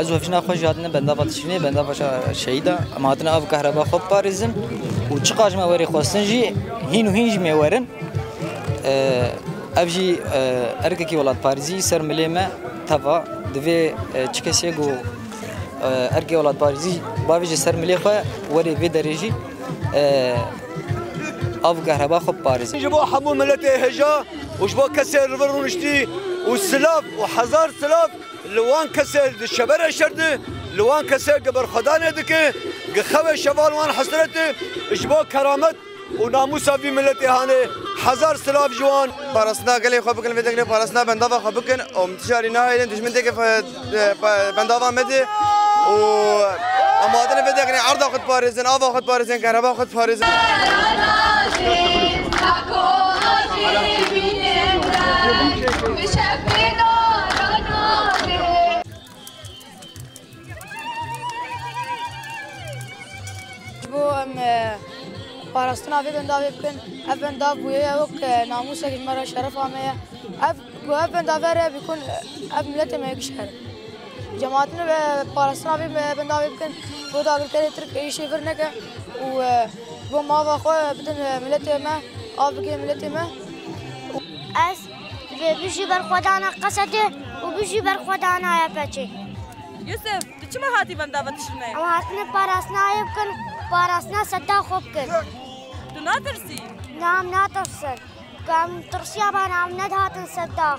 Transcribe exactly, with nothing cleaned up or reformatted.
Ez û hevjina xwe jî hatine bendava tişrînê, bendava şa-, şehîda. Em hatine av kehreba xwe biparêzin û çiqas ji me werê xwestin jî hîn û hîn jî me werin. E, ev jî, e, erkekî welatparêzî ser milê me teva divê, e, çi kesê ku, e, erkê welatparêzî bavêje ser milê xwe werê vê derê jî, e, av kehreba xwe biparêze. Ji bo hemû miletê hêja û ji bo kesê li vir rûniştî û silav û hezar silav li wan kesê di şevere şer di, li wan kesê gi berxwedanê dike, gi xewê şeval wan hesret e, ji bo keramet û namûsa vî miletê hanê hezar silav ji wan. Parastina gelê xwe bikin, vê degrê parastina bendava xwe bikin. Em tijarî nahêlin, dijmin têke fe-, e, pe-, bendava me de. Û em hatine vê degrê erda xwe diparêzin, ava xwe diparêzin, kehreba xwe diparêzin. Ji bo em, e, parastina vê bendavê bikin, ev bendav bûye ye wek, e, namûsek ji me re, şerefa me ye. Ev, ku ev bendavê re bikun, e, ev miletê me yek ji her. Cemaatine ve parastina vê me-, bendavê bikin, bo dagirkerê Tirk êrîşê vir neke û, e, bo mava xwe bidin, e, miletê me, av bigihê miletê me. Ez dibê bijî berxwedana Qesedê û bijî berxwedana Y P Ç'ê. Yusuf, tu çima hatî bendava tişrînê? Em hatine parastina wê bikin, parastina sedda xwe bikin. Tu natirsî? Na, em natirsin. Ku em tirsiya ban, em nedihatin sedda.